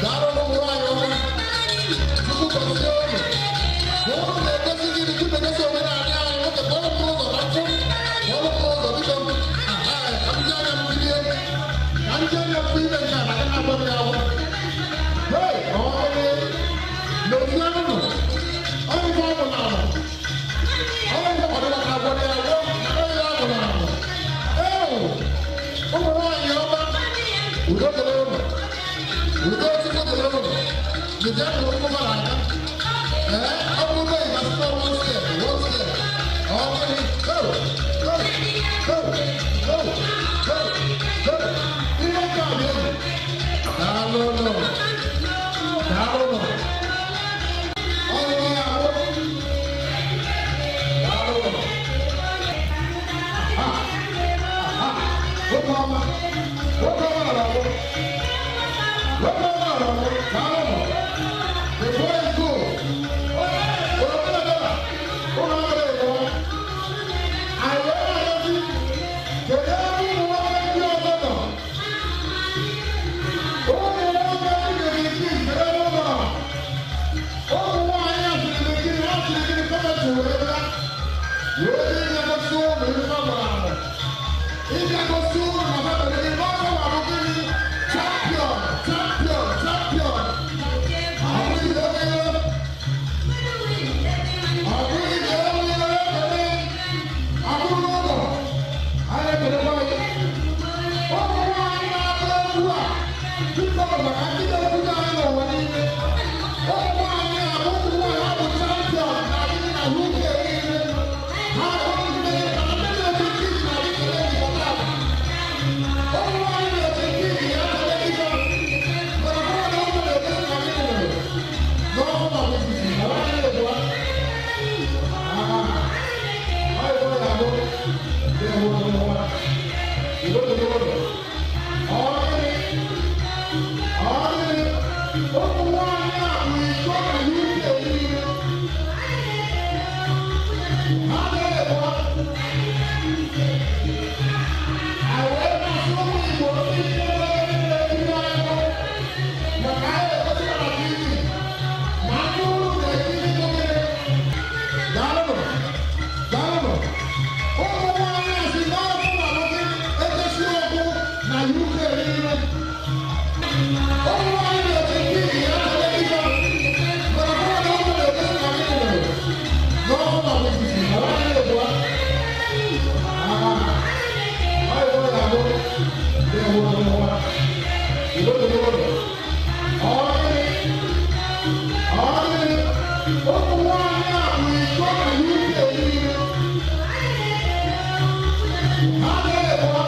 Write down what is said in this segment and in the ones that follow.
Daalụ ụmụ nwaanyị ọma. Chukwu gọzie unu. Unu na-egosi gịnị? Tupu egosi omenala anyị, nwoke kpọrọ m n'ụzọ na nkwụ. Kpọrọ m n'ụzọ, biko. Ka m ji anya m bilie. Ka m ji anya m fụ ime nke a na aka na-agba m ya ahụ. Hey, ọ gịnị? N'otu anụnụ. Ọ bụ ife ọ bụ n'ala. Ọ bụ ife ọdịna ka agwọ ya agwọ. Ọ bụ ya bụ n'ala. Ee, ụmụ nwaanyị ọma. Udo dịrị unu. Udo Chukwu dịrị unu. Jide nụ ụkwụ mmadụ aka. Ee, ọ bụrụ na ị ga-asị one step, one step. Ọ gịnị? Go, go, go, go, go, go. Ihe nke a dị egwu. Daalụ nụ. Daalụ nụ. Ọ bụ ya ahụ. Daalụ nụ. Ha, ha. Nwoke ọma. Nwoke ọma nọrọ ọgbọ. Nwoke ọma nọrọ ọgbọ. Daalụ nụ. The boy is good. Oroma na ụlọ ọrụ ịbụọ. Anyị wee na-arịọzi, kedu ebe ụmụ nwoke ndị ọzọ nọ? Ụmụ nwoke ndị na-ekiri, kedu ebe ụlọ nọ? Ụmụ nwaanyị a sịrị na-ekiri, ha sịrị gịnị kọmentị wee bịa. Wee dị ịbịa gosi ụmụ ife mụrụ amụ. Ịbịa gosi ụmụ na ha mere gịnị n'ọsọ ma bụ gịnị? Champion, champion, champion. Ọ bụghị obere. Ọ bụghị obere ekele. Abụrụ ụlọ. Anyị ekelekwa gị. Ụmụ nwaanyị na-agba egwu a, biko, maka ndị na-ebute anyị n'ụwa niile. Ụmụ nwaanyị a bụ ụmụ nwaanyị, ha bụ champion na gịnị na UK niile. Ha bụ ndị na ndị na-eji kiki na gịnị na-ejikọta. Ụmụ nwaanyị na-eji kiki ya tele ife. Mana mụ na ụmụ na-egosi na gịnị mere? N'ọkụ na osisi, na nwaanyị na-ebuwa. Ah, ọ bụ ya bụ, ndị hụrụ n'ụwa. Udo dịrị unu. Ọ gịnị? Ọ gịnị? Ụmụ nwaanyị a bụ iko na UK niile. Ha na-ebuwa. Anyị wee na-asị ụmụ Igbo ndị na-ekiri anyị maka anyị egosi na TV ma ndị unu na-ekiri gịnị? Daalụnụ. Daalụnụ. Ụmụ nwaanyị a si n'ọkụ na gịnị egosi ọkụ na UK niile. Ụmụ nwaanyị na-eji kiki ya tele ife. Mana mụ na ụmụ na-egosi na gịnị mere? N'ọkụ na osisi, na nwaanyị na-ebuwa. Ah, ọ bụ ya bụ, ndị hụrụ n'ụwa. Udo dịrị unu. Ọ gịnị? Ọ gịnị? Ụmụ nwaanyị a bụ iko na UK niile. Ha na-ebuwa.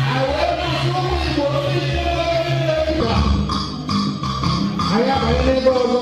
Anyị wee na-asị ụmụ Igbo ndị na-ekiri anyị abanye n'ebe ọzọ.